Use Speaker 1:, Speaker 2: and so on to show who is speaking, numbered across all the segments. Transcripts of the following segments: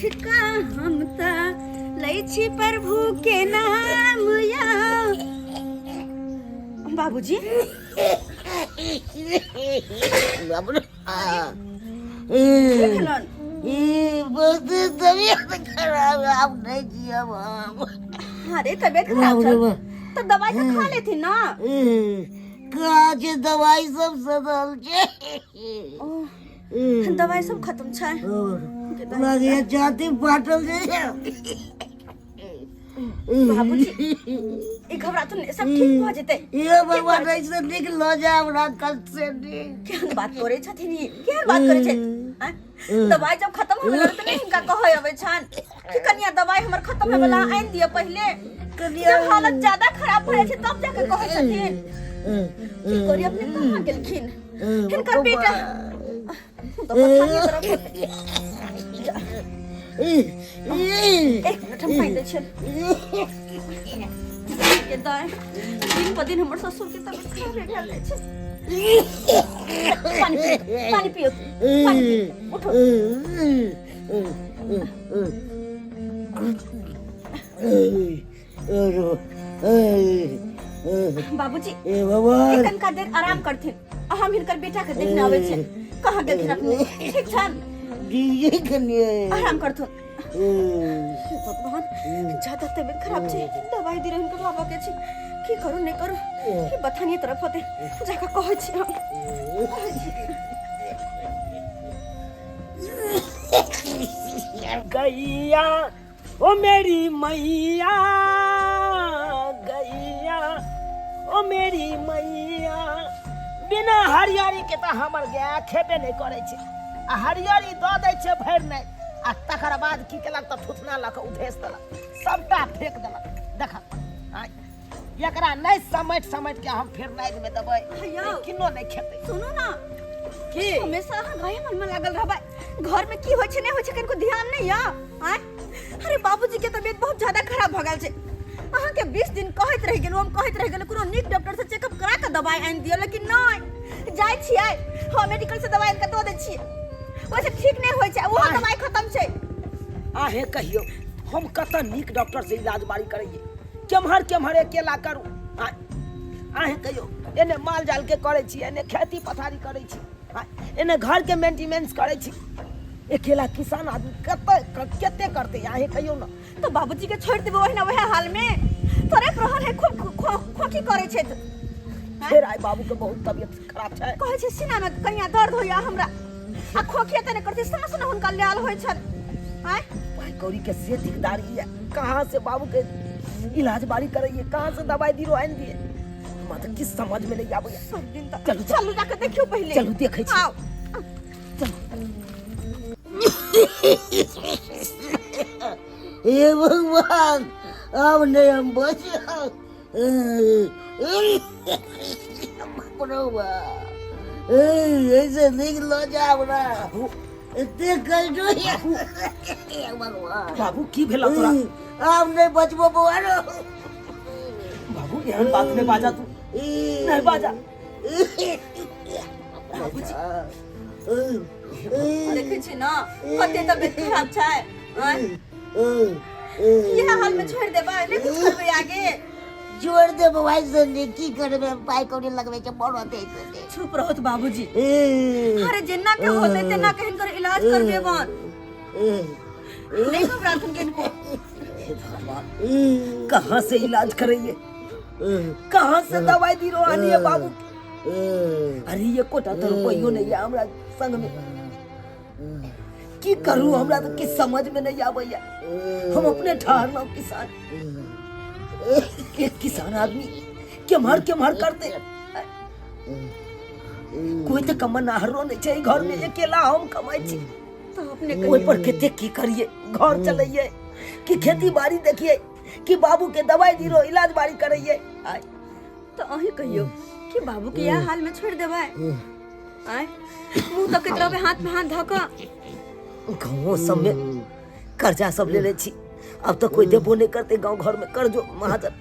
Speaker 1: उठ कऽ हम तऽ लै छी प्रभु के नाम या। बाबूजी,
Speaker 2: बाप रे।
Speaker 1: की भेलन?
Speaker 2: ई बहुत तबियत खराब है, आब नहीं जियब हम।
Speaker 1: अरे, तबियत खराब छल तऽ दवाई तऽ खा लेथिन ना।
Speaker 2: कहाँ छै दवाई? सब सदल छै।
Speaker 1: ओ, दवाई सब खत्म छै।
Speaker 2: लगैया छाती फाटल छै।
Speaker 1: बाबूजी, ई घबराथुन नहि, सब ठीक भऽ जेतै।
Speaker 2: ये भगवान, ऐसे नीक लऽ जा हमरा कष्ट से नीक।
Speaker 1: केहन बात करै छथिन ई? केहन बात करै छथि आँय? दवाई जब खत्म होबे लगल तऽ नहि हिनका कहै अबै छनि कि कनिया, दवाई हमर खत्म होबे वाला, आनि दिअ पहिले? जब हालत ज्यादा खराब भऽ जाइ छै तब जाके कहै छथिन। की करी अपने? कहाँ गेलखिन हिनकर बेटा? तो पथारिये तरफ होतै। एक मिनट, हम पानि दै छियनि के दाय। दिन पर दिन हमर ससुर के तबियत खराब भेल जाइ छै। पानि पियो, पानि पियो, पानि पियो, उठो। बाबूजी,
Speaker 2: ए भगवान,
Speaker 1: एक कनका देर आराम करथिन आ हम हिनकर बेटा के देखने आबै छियनि। कहाँ गेलखिन अपने? ठीक छनि?
Speaker 2: डीजे कनिए
Speaker 1: आराम करथुन। हे भगवान, ज्यादा तबियत खराब छै, दवाई दे हिनकर लाबऽ के छै। की करू, नहि करू? ई बथानिये तरफ होतै, जाकऽ कहै छी, हम कहै छी।
Speaker 3: गैया ओ मेरी मैया, गैया ओ मेरी मैया। बिना हरियरी के तऽ हमर गाय खेबे नहि करै छै, आ हरियरी दऽ दै छै भरि नहि, आ तकर बाद की केलक तऽ थुथना लऽ कऽ उधेस देलक, सबटा फेक देलक। देख आँय, एकरा नहि समटि समटि के हम फेर नादिमे देबै,
Speaker 1: यौ।
Speaker 3: किन्नो नहि खेतै।
Speaker 1: सुनू ना।
Speaker 3: की?
Speaker 1: हमेशा अहाँ गाये मन में लागल रहबै। घर में की होइ छै, नहि होइ छै, कनिको ध्यान नहि यऽ आँय? अरे, बाबूजी के तबियत बहुत ज्यादा खराब भऽ गेल छै। अहाँके 20 दिन कहैत रहि गेलहुँ हम, कहैत रहि गेलहुँ, कोनो नीक डॉक्टर से चेकअप करा कऽ दवाइ आनि दिअ, लेकिन नहि। जाइ छियै हम मेडिकल से दवाइ आनि कऽ दऽ दै छियै, ओहिसँ ठीक नहि होइ छै। ओहो दवाइ खतम छै।
Speaker 3: अहें कहियौ, हम कतऽ नीक डॉक्टर से इलाज बारी करैयै? केम्हर केम्हर अकेला करू? आँय, अहें कहियौ, एने माल जाल के करै छी, एने खेती पथारी करै छी, आँय, एने घर के मेंटेनेंस करै छी। अकेला किसान आदमी कते कते करतै? अहें कहियौ ने।
Speaker 1: तऽ बाबूजी के छोड़ि देबै ओहिना वएह हाल में? तड़प रहल है, खूब खोखी करै छथि।
Speaker 3: फेर आइ बाबू के बहुत तबियत खराब छै।
Speaker 1: कहै छै सीना में कनिया दर्द होइया हमरा, आ खोखिया तऽ नहि करती, साँस ने हुनका लायल होइ छनि। आँय,
Speaker 3: पाइ कौड़ी के से दिकदारी है। कहाँ से बाबू के इलाज बारी करैये? कहाँ से दवाई दिरो आनि दिए? हमरा तऽ किछु समझ में नहीं आबैया।
Speaker 1: सब दिन तऽ
Speaker 3: चलू,
Speaker 1: चलू, जाके देखियौ पहिले।
Speaker 3: चलू, देखै छी।
Speaker 1: आउ।
Speaker 2: हे भगवान, अब नहीं हम बचब। ऐसे नीक लऽ जा हमरा, एते कष्ट होइया भगवान।
Speaker 3: बाबू, की भेला तोरा?
Speaker 2: आब नहीं बचबो बौआ रो।
Speaker 3: बाबू, एहन बात नहीं बाजा, तू नहीं बाजा।
Speaker 1: देखै छी ने कते तबियत खराब छै? आँय? इएह हाल में छोड़ि देबै? नहि कुछ करबै आगे?
Speaker 2: छोड़ दे बौआ से, की करबै? पाइ कौड़ी लगबै छै, मरत ऐसे।
Speaker 1: चुप रहत बाबूजी। अरे, जेना के होतै तेना के हिनकर इलाज करबेबन। नहीं घबराथुन किनको।
Speaker 3: हे भगवान, कहाँ से इलाज करैये? कहाँ से दवाई दिलो आनिए बाबू? अरे, ये कोटा तो रुपयो नहीं है हमरा संग में। की करू? हमरा तो किछ समझ में नहीं आबैया। हम अपने ठहरलहुँ किसान। एक किसान आदमी केम्हर केम्हर करते? कोई तऽ कमनाहरो नहीं छै घर में, अकेला हम कमाइ छी।
Speaker 1: तऽ अपने
Speaker 3: ओहि पर कते की करिए? घर चलैए कि खेती बाड़ी देखिए कि बाबू के दवाई दिलो इलाज बाड़ी करैए? आय,
Speaker 1: तऽ अहीं कहियौ कि बाबू के इएह हाल में छोड़ि देबै? आँय, मुँह तकैत रहबै हाथ में हाथ धऽ कऽ?
Speaker 3: गाँवो सब में कर्जा सब लेने छी। अब तो कोई देबो नहीं करते। गांव घर में कर्जो महाजन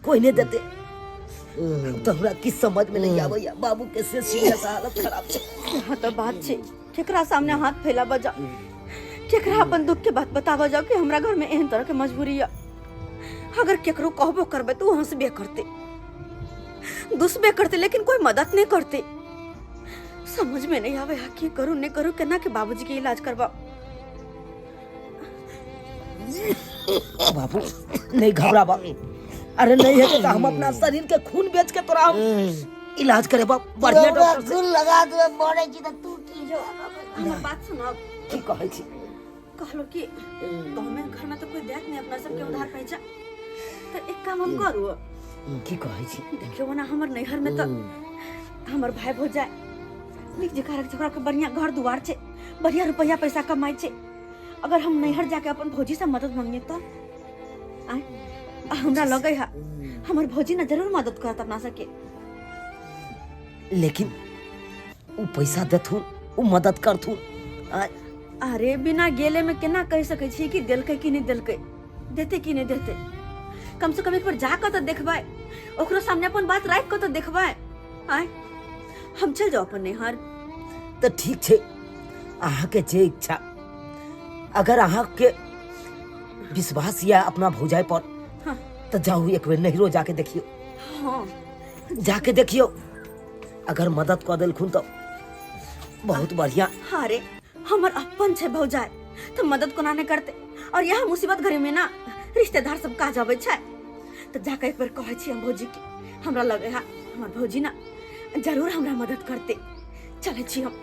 Speaker 3: कोई नहीं देते। अब तो हमरा किछ समझ में नहीं आबैया। बाबू के से सीरियस हालत खराब छै।
Speaker 1: यहाँ तऽ बात छै, केकरा सामने हाथ फैलाबऽ जा? केकरा अपन दुख के बात बताबऽ जाओ कि हमरा घर में एहन तरह के मजबूरी है। अगर केकरो कहबो करबै तो हंसबे करते, दुसबे करते, लेकिन कोई मदद नहीं करते। समझ में नहीं आवे है की करू नहीं करू, केना के बाबूजी के इलाज करवाओ।
Speaker 3: बाबू नहीं घबराबा, अरे नहीं है तो हम अपना शरीर के खून बेच के तोरा हम इलाज करे बा, बढ़िया डॉक्टर से
Speaker 2: खून लगा दे मरे छी त तू की जो।
Speaker 1: हमर बात सुनब।
Speaker 3: की कहै छी?
Speaker 1: कहलो कि गाँव में घर में तो कोई देत नहीं अपना सबके उधार पैसा, तो एक काम हम करू।
Speaker 3: की कहै छी?
Speaker 1: देखियो ना हमर नैहर में तो हमर भाई भौजाई नीक जकाँ रख झगड़ा के बढ़िया घर दुआर छै, बढ़िया रुपया पैसा कमाइ छै। अगर हम नैहर जाके अपन भौजी से मदद मांगिए तो आय, हमरा लगे है हमर भौजी ने जरूर मदद करत अपना सबके।
Speaker 3: लेकिन उ पैसा देथुन, उ मदद करथुन। आय।
Speaker 1: अरे बिना गेले में केना कहि सकै छी कि देलकै कि नहीं देलकै, देते कि नहीं देते। कम से कम एक बार जाकर तो देखबै, ओकरो सामने अपन बात राखि कऽ तो देखबै। आय हम चल जाओ अपन नैहर।
Speaker 3: तऽ ठीक छै, अहाँके जे इच्छा। अगर अहाँके विश्वास यऽ अपना भौजाई पर,
Speaker 1: हाँ।
Speaker 3: तऽ जाउ एक बेर नैहरो जाके देखियौ।
Speaker 1: हाँ।
Speaker 3: जाके देखियौ, अगर मदद कऽ देलखुन तऽ बहुत बढ़िया।
Speaker 1: हाँ रे, हमर अपन छै भौजाई तऽ मदद कोना नहि करते। और यह मुसीबत घड़ी में ना रिश्तेदार सब काज अबै छै, तऽ जाके एक बेर कहै छी हम भौजी के, हमरा लगे है हमर भौजी ना जरूर हमरा मदद करते। चलै छी हम,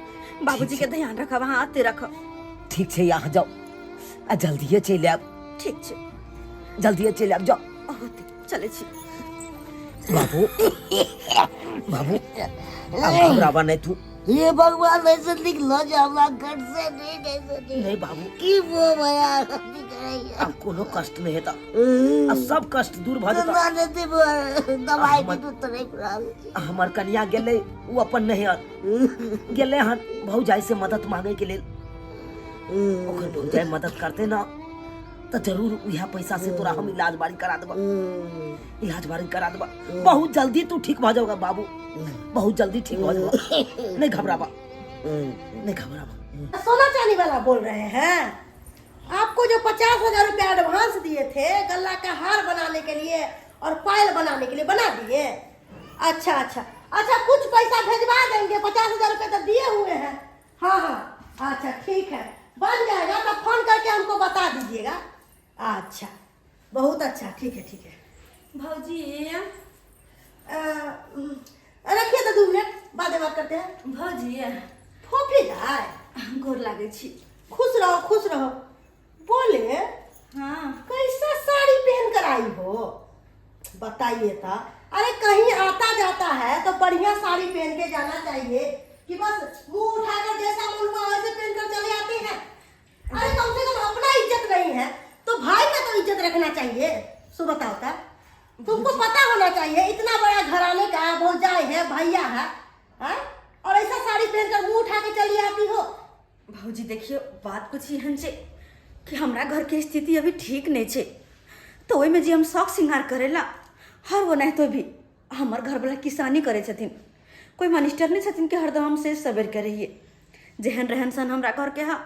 Speaker 1: बाबूजी के ध्यान रखब, अहाँ आते रखब।
Speaker 3: ठीक छै, अहाँ जाउ आ जल्दिए चलि आयब।
Speaker 1: ठीक छै,
Speaker 3: जल्दिए चलि आयब, जाउ।
Speaker 1: आते चलै छी।
Speaker 3: बाबू, बाबू अब घबराबा नहीं तू।
Speaker 2: हे भगवान, ऐसे निकलो जा हमरा घर से नहीं, ऐसे नहीं।
Speaker 3: नहीं बाबू।
Speaker 2: की वो भया करैया?
Speaker 3: अब कोनो कष्ट नहीं हेता, अब सब कष्ट दूर भ जेता।
Speaker 2: ना देते दवाई के तो तरे खराब।
Speaker 3: हमर कनिया गेलै, उ अपन नैहर गेलै हन भौजाई से मदद मांगे के लेल। ओकर भौजाई मदद करते ना तो जरूर उहे पैसा से तोरा हम इलाज बारी करा देबा, इलाज बारी करा देबा। बहुत जल्दी तू ठीक भ जाओगा बाबू, बहुत जल्दी ठीक भ जाओगा। नहीं घबराबा, नहीं घबराबा।
Speaker 4: सोना चांदी वाला बोल रहे हैं, आपको जो 50,000 रुपया एडवांस दिए थे गला का हार बनाने के लिए और पायल बनाने के लिए, बना दिए? अच्छा अच्छा अच्छा, कुछ पैसा भेजवा देंगे, 50,000 रुपया तो दिए हुए हैं। हाँ हाँ अच्छा ठीक है, बन जाएगा तो फोन करके हमको बता दीजिएगा। अच्छा बहुत अच्छा, ठीक है ठीक है।
Speaker 1: भौजी
Speaker 4: रखिए तो 2 मिनट, बाद में बात करते हैं।
Speaker 1: भौजी
Speaker 4: फोफी जाए।
Speaker 1: गोर लागे छी।
Speaker 4: खुश रहो खुश रहो। बोले
Speaker 1: हाँ।
Speaker 4: कैसा साड़ी पहन कर आई हो बताइए था। अरे कहीं आता जाता है तो बढ़िया साड़ी पहन के जाना चाहिए कि बस मुंह उठाकर जैसा मन हुआ वैसे पहन कर चले आते हैं। अरे कम से कम अपना इज्जत नहीं है तो भाई का तो इज्जत रखना चाहिए। सो बताओ ता, तुमको पता होना चाहिए इतना बड़ा घराने का भौजाई है, भैया है, हैं? और ऐसा साड़ी पहनकर मुंह उठा के चली आती हो।
Speaker 1: भौजी देखियो बात कुछ एहन छै कि हमरा घर के स्थिति अभी ठीक नहीं छै, तो ओहिमे जे हम शौक श्रृंगार करेला हर ओनाहितो भी हमर घरवला किसानी करै छथिन, कोई मनिस्टर नहीं छथिन कि हरदम हम से सवेर के रहिए। जेहन रहन सहन हमरा घर के है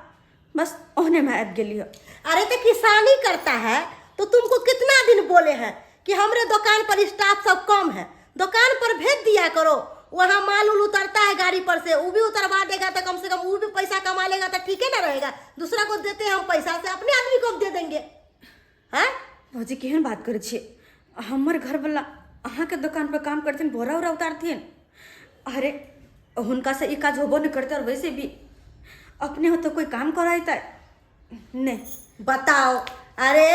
Speaker 1: बस ओहने में आबि गेली है।
Speaker 4: अरे तो किसानी करता है तो तुमको कितना दिन बोले हैं कि हमरे दुकान पर स्टाफ सब कम है, दुकान पर भेज दिया करो, वहाँ माल उल उतरता है गाड़ी पर से, वो भी उतरवा देगा तो कम से कम वो भी पैसा कमा लेगा तो ठीक है ना रहेगा। दूसरा को देते हैं हम पैसा से, अपने आदमी को हम दे देंगे। हैं?
Speaker 1: भौजी केहन बात करै छियै, हमर घरवला अहाँके दुकान पर काम करथिन, बोरा उरा उतारथिन, अरे हुनका से ई काज होबो नहीं करते, और वैसे भी अपने हो तो कोई काम कराइतै नहीं।
Speaker 4: बताओ, अरे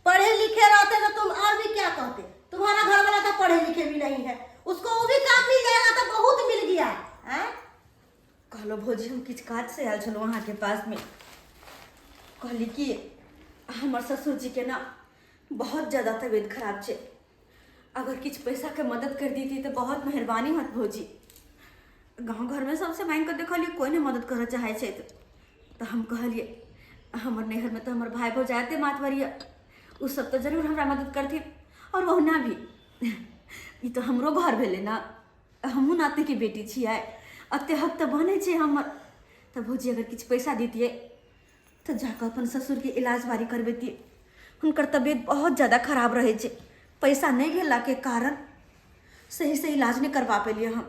Speaker 4: पढ़े लिखे रहते तो तुम और भी क्या कहते, तुम्हारा घर वाला तो पढ़े लिखे भी नहीं है, उसको वो भी काम मिल जाएगा तो बहुत मिल गया। हैं?
Speaker 1: कहलो भौजी हम किछु काज से आयल छलहुँ अहाँके पासमे, कहली कि हमर ससुर जी के ना बहुत ज़्यादा तबियत खराब छै, अगर किछु पैसाके मदद कर दीती तऽ बहुत मेहरबानी होत भौजी। गाँव घरमे सबसे मांगि कऽ देखलियै कोइ नहि मदद करऽ चाहै छै, तऽ हम कहलियै हमर नैहरमे तऽ हमर भाय भौजाइ एते मातबर यऽ, ओ सब तऽ जरूर हमरा मदद करथिन, और ओहुना भी ई तऽ हमरो घर भेलै ने, हमहूँ नातिके बेटी छियै, एते हक तऽ बनै छै हमर। तऽ भौजी अगर किछु पैसा दितियै तऽ जाकऽ अपन ससुरके इलाज बारी करबैतियै। हुनकर तबियत बहुत ज्यादा खराब रहै छै, पैसा नहि भेलाके कारण सहीसँ इलाज नहि करबा पेलियै हम।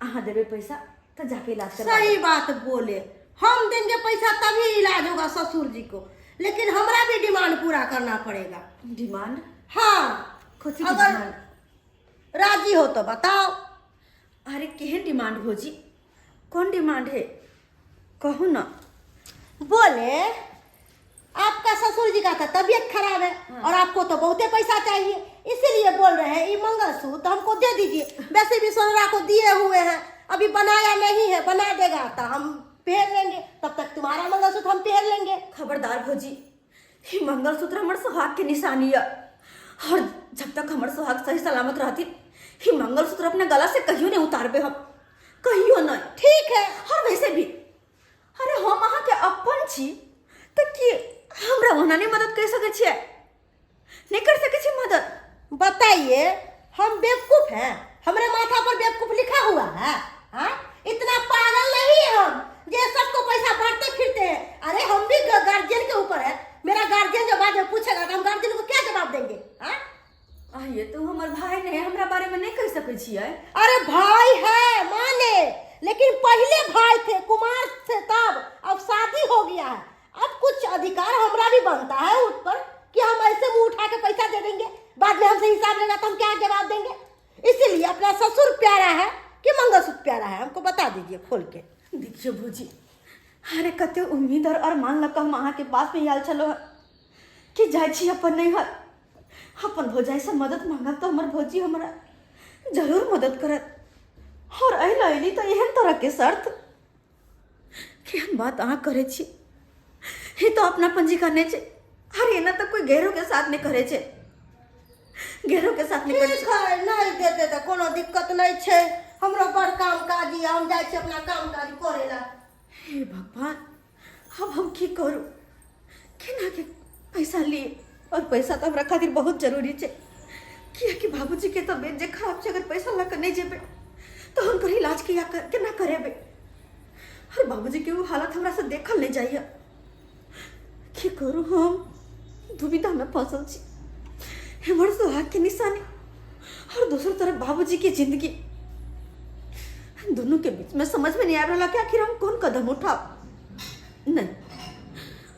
Speaker 1: अहाँ देबै पैसा तऽ जाके इलाज करबा।
Speaker 4: सही बात बोले, हम देंगे पैसा तभी इलाज होगा ससुर जी को, लेकिन हमरा भी डिमांड पूरा करना पड़ेगा।
Speaker 1: डिमांड?
Speaker 4: हाँ।
Speaker 1: कथी के
Speaker 4: अगर
Speaker 1: डिमांड?
Speaker 4: राजी हो तो बताओ।
Speaker 1: अरे केहन डिमांड भौजी, कोन डिमांड है, कहू ना।
Speaker 4: बोले आपका ससुर जी का तो तबीयत खराब है और आपको तो बहुते पैसा चाहिए, इसीलिए बोल रहे हैं ये मंगलसूत्र हमको दे दीजिए। वैसे भी सोनरा को दिए हुए हैं, अभी बनाया नहीं है, बना देगा तो हम पहन लेंगे, तब तक तुम्हारा मंगलसूत्र हम पहन लेंगे।
Speaker 1: खबरदार भौजी, ई मंगलसूत्र हमर सुहाग के निशानी है और जब तक हमर सुहाग सही सलामत रहती ई मंगलसूत्र अपना गला से कहियो नहीं उतारबे हम, कहियो नहीं।
Speaker 4: ठीक है।
Speaker 1: और वैसे भी अरे हम अहाँ के अपन छी तऽ की हमरा ओना नहि मदद कर सकै छियै? नहीं कर सकै छी मदद?
Speaker 4: बताइए, हम बेवकूफ हैं? हमरे माथा पर बेवकूफ लिखा हुआ है? हाँ? इतना पागल नहीं है हम जे सबको पैसा बांटते फिरते हैं। अरे हम भी गार्जियन के ऊपर है, मेरा गार्जियन जो बाद में पूछेगा तो हम गार्जियन को क्या जवाब देंगे? हाँ?
Speaker 1: आ ये तो हमर भाई नहीं, हमरा बारे में नहीं कह सकै छियै।
Speaker 4: अरे भाई है माने, लेकिन पहले भाई थे, कुमार थे तब, अब शादी हो गया है, अब कुछ अधिकार हमरा भी बनता है उस पर कि हम ऐसे मुंह उठा के पैसा दे देंगे, बाद में हमसे हिसाब लेगा तो हम क्या जवाब देंगे? इसीलिए अपना ससुर प्यारा है कि मंगलसूत्र प्यारा है, हमको बता दीजिए खोल के।
Speaker 1: देखियो भौजी, अरे कते उम्मीद और अरमान लऽ कऽ हम अहाँके पासमे आयल छलहुँ कि जाइ छी अपन नैहर, अपन भौजाइसँ मदद मांगब तऽ हमर भौजी हमरा जरूर मदद करत, और एहि लए अयली तऽ एहन तरहके शर्त, केहन बात अहाँ करै छी? ई तऽ अपना पंजीका नहि छै। अरे एना तऽ कोइ गैरोके साथ नहि करै छै, गैरोके साथ नहि करै
Speaker 4: ठीक
Speaker 1: छै।
Speaker 4: है, नहीं देते तऽ कोनो दिक्कत नहीं छै, हमरो बड़ काम काज यऽ, हम जाइ छी अपना काम काज करे ला।
Speaker 1: हे भगवान, अब हम की करू? केना के पैसा लिए? और पैसा तऽ हमरा खातिर बहुत जरूरी छै, कियाकि बाबूजी के तबियत जे खराब छै, अगर पैसा लऽ कऽ नहि जेबै तऽ हुनकर इलाज किया केना करेबै? और बाबूजी के ओ हालत हमरा से देखल नहि जाइए। की करू, हम दुविधा में फंसल छी। हमर सुहाग के निशानी और दोसर तरफ बाबूजी के जिंदगी, दोनों के बीच में समझ में नहीं आ रहा कि आखिर हम कौन कदम उठाओ। नहीं,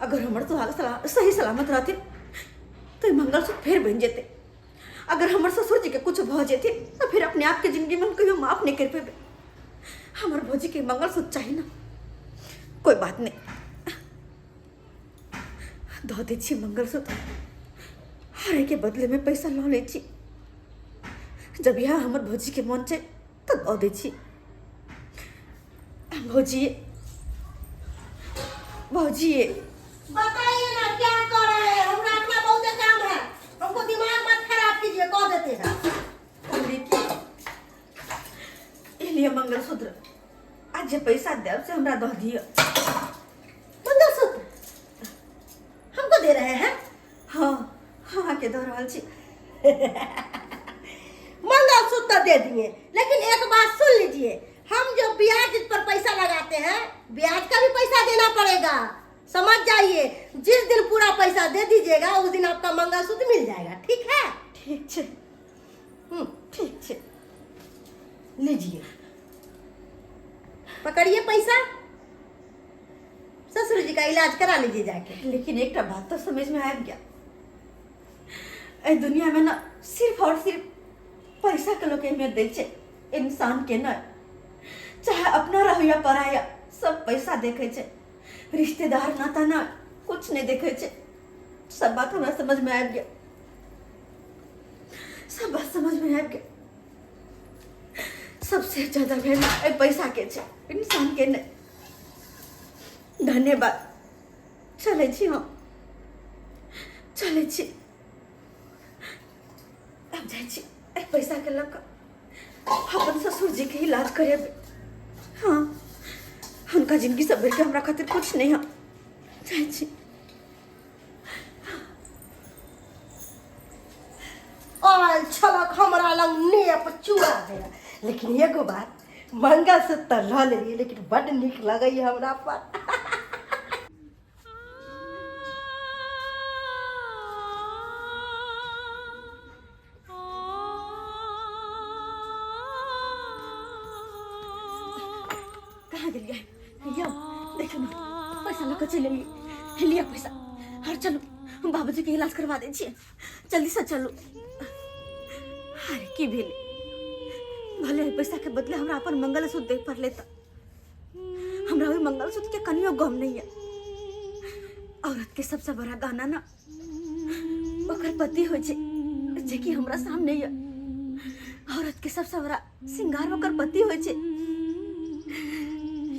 Speaker 1: अगर हमर सुहाग सही सलामत रहते तो ई मंगलसूत्र फेर बन जेते, अगर हमर ससुर जी के कुछ भ जेते तो फिर अपने आप के जिंदगी में हम कहियो माफ नहीं कर पेबे। हमर भौजी के मंगलसूत्र चाहिए ना, कोई बात नहीं, दऽ दै छी मंगलसूत्र, हारे के बदले में पैसा लऽ लै छी। जब यह हमर भौजी के मन छै तऽ दऽ दै छी। भौजी, भौजी।
Speaker 4: बताइए ना क्या कर रहे हैं, हमरा अपना बहुत काम है, हमको दिमाग मत खराब कीजिए, कह देते हैं।
Speaker 1: कहली कि ई लिअ मंगलसूत्र आ जे पैसा देब से हमरा दऽ दिअ।
Speaker 4: मंगलसूत्र हमको दे रहे हैं?
Speaker 1: हाँ, अहाँके दऽ रहल छी।
Speaker 4: मंगलसूत्र तो दे दिए, लेकिन एक बात सुन लीजिए, हम जो ब्याज पर पैसा लगाते हैं ब्याज का भी पैसा देना पड़ेगा, समझ जाइए। जिस दिन पूरा पैसा दे दीजिएगा उस दिन आपका मंगलसूत्र मिल जाएगा, ठीक है?
Speaker 1: ठीक छै। ठीक छै।
Speaker 4: लीजिए, पकड़िए पैसा, ससुर जी का इलाज करा लीजिए जाके।
Speaker 1: लेकिन एकटा बात तो समझ में आबि गया, एहि दुनिया में ना सिर्फ और सिर्फ पैसा के लोग अहमियत दै छै, इंसान के नहि। चाहे अपना रहो या पराया, सब पैसा देखै छै, रिश्तेदार नाता ना कुछ नहीं देखै छै। सब बात हमरा समझ में आबि गया, सब बात समझ में आबि गया। सबसे ज्यादा वैल्यू एहि पैसा के छै, इंसान के नहि। धन्यवाद, चलै छी हम, चलै छी, आब जाइ छी एहि पैसा के लऽ कऽ अपन ससुर जी के इलाज करेबै। हाँ, हुनका जिंदगी से बढ़ि कऽ हमरा खातिर कुछ नहीं है। जाइ छी।
Speaker 4: आयल छलक हमरा लग नेप चुरा देला, लेकिन एगो बात, मंगलसूत्र तऽ लऽ लेलियै, लेकिन बड्ड नीक लगैए हमरा पर।
Speaker 1: गेलियै। यौ देखियौ ने, पैसा लऽ कऽ चलि एलियै। लिअ पैसा और चलू, बाबूजी के इलाज करवा दै छियै, जल्दीसँ चलू। अरे की भेलै, भले एहि पैसाके बदले हमरा अपन मंगलसूत्र दे पड़लै तऽ हमरा ओहि मंगलसूत्र के कनियो गम नहीं है। औरत के सबसे बड़ा गाना ना ओकर पति होइ छै, जे कि हमरा सामने यऽ। औरत के सबसे बड़ा श्रृंगार ओकर पति होइ छै,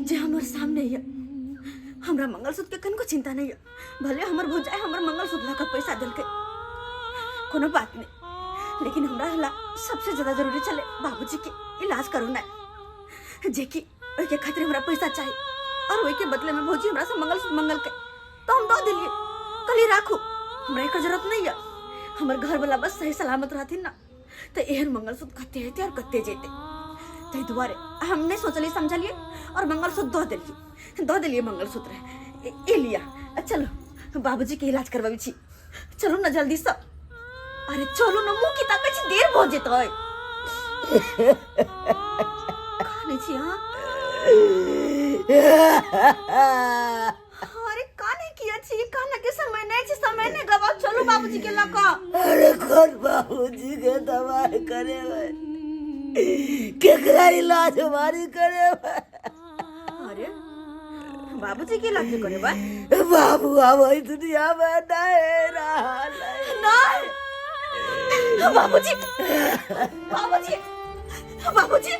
Speaker 1: जे हमर सामने यऽ। हमरा मंगलसूत्र के कनिको चिंता नहीं यऽ। भले हमर भौजाई हमर मंगलसूत्र लऽ कऽ पैसा देलकै, कोनो बात नहीं, लेकिन हमरा ला सबसे ज्यादा जरूरी छलै बाबूजी के इलाज करोनाइ, जे कि ओहिके खातिर हमरा पैसा चाही। और ओहिके बदले में भौजी हमरा से मंगलसूत्र मंगलकै तो हम दऽ देलियै, कहलियै राखू, हमरा एकर जरूरत नहीं यऽ। हमर घर वाला बस सही सलामत रहथिन ना तऽ एहन मंगलसूत्र कते हेतै और कते जेतै। ताहि दुआरे हम नहि सोचलियै समझलियै और मंगलसूत्र दऽ देलियै, दऽ देलियै मंगलसूत्र। ए लिया, चलो बाबूजी के इलाज करबाबै छी, चलू ना जल्दीसँ। अरे चलू ना, मुँह की ताकै छी, देर भऽ जेतै। कानै छी अहाँ? अरे काने किया छी, काने के समय नहीं छी, समय नहीं गवाओ, चलू बाबूजी के लऽ कऽ।
Speaker 2: अरे कौन बाबूजी के दवाई करे, केकरा इलाज हमारी करे?
Speaker 1: अरे बाबूजी के इलाज करे बा?
Speaker 2: बाबू अब इस दुनिया में नहीं रहा।
Speaker 1: नहीं बाबूजी, बाबूजी, बाबूजी,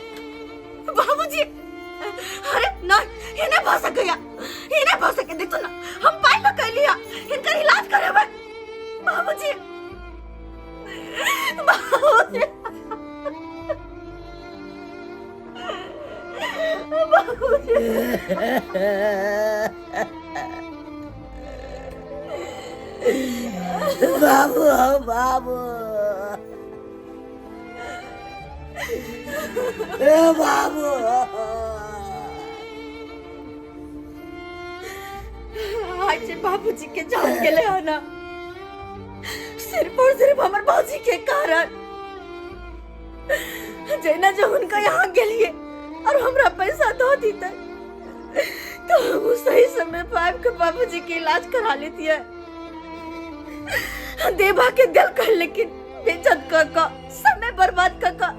Speaker 1: बाबूजी, अरे नहीं, ये नहीं भऽ सकैया, ये नहीं भऽ सके। देखो ना, हम पाई लऽ के लिया इनकर इलाज करेबै। बाबूजी, बाबूजी, बाबूजी।
Speaker 2: बाबू, बाबू, ए बाबू।
Speaker 1: आज जे बाबूजी के जान गेलै हन ना, सिर्फ और सिर्फ हमर बाबूजी के कारण। जहिना जो हुनका यहाँ गेलिए और हमरा पैसा दऽ दीते तो हम सही समय पर आबि के बाबूजी के इलाज करा लेतिए। देवा के दिल कर, लेकिन बेइज्जत कऽ कऽ, समय बर्बाद कऽ कऽ,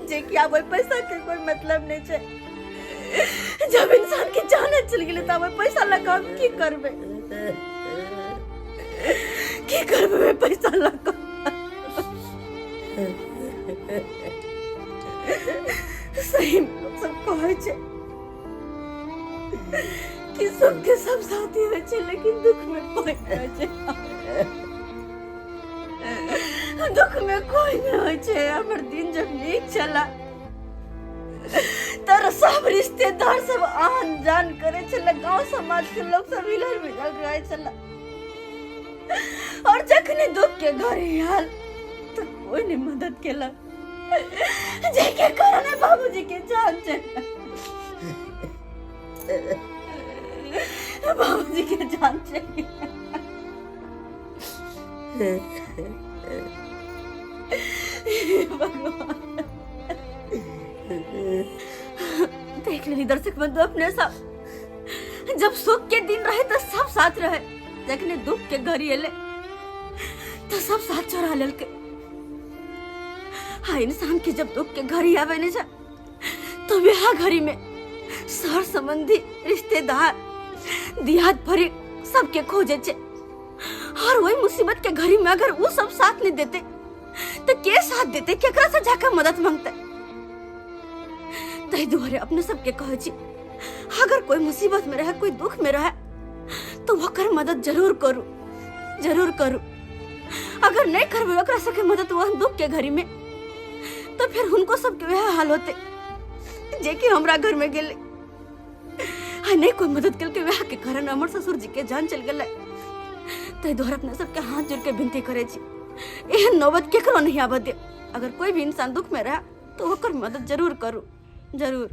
Speaker 1: जे कि आब ओहि पैसा के कोई मतलब नहीं छै। जब इंसान के जान चलि गेलै तऽ आब ओहि पैसा लऽ कऽ हम की करबै, की करबै ओहि पैसा लऽ कऽ? सही में लोग सब कहै छै कि सबके सब साथी होइ छै, लेकिन दुख में कोई नहि होइ छै, दुख में कोई नहि होइ छै। हमर दिन जब नीक छला तर सब रिश्तेदार सब आन जान करे छला, गांव समाज के लोग सब हिलर मिलल रहे छला, और जखने दुख के घड़ी आयल तो कोई नहीं मदद केलक, जेके कारण बाबूजी के जान चल, बाबूजी के जान चल। भगवान, देख लेली दर्शक बंधु अपने सब, जब सुख के दिन रहे तो सब साथ रहे, जखने दुख के घड़ी एले तो सब साथ चोरा लेलके। हाँ, इंसान के जब दुख के घड़ी आवे नहीं जा तो वह घड़ी में सर संबंधी रिश्तेदार दियाद भरी सबके खोजे छे, और वही मुसीबत के घड़ी में अगर वो सब साथ नहीं देते तो के साथ देते, केकरा से जाकर मदद मांगते? ताहि दुआरे अपने सबके कहै छी, अगर कोई मुसीबत में रहे, कोई दुख में रहे तो ओकर मदद जरूर करू, जरूर करू। अगर नहीं करबै ओकरा सबके मदद वह दुख के घड़ी में, तो फिर हुनको सबके वह हाल होते जे कि हमरा घर में गेलै आ नहीं कोई मदद केलकै, वएह के कारण हमर ससुर जी के जान चल गेलै। ताहि दुआरे अपना सबके हाथ जोड़ के विनती करै छी, एहन नौबत केकरो नहीं आबऽ दे। अगर कोई भी इंसान दुख में रहे तो ओकर मदद जरूर करू, जरूर।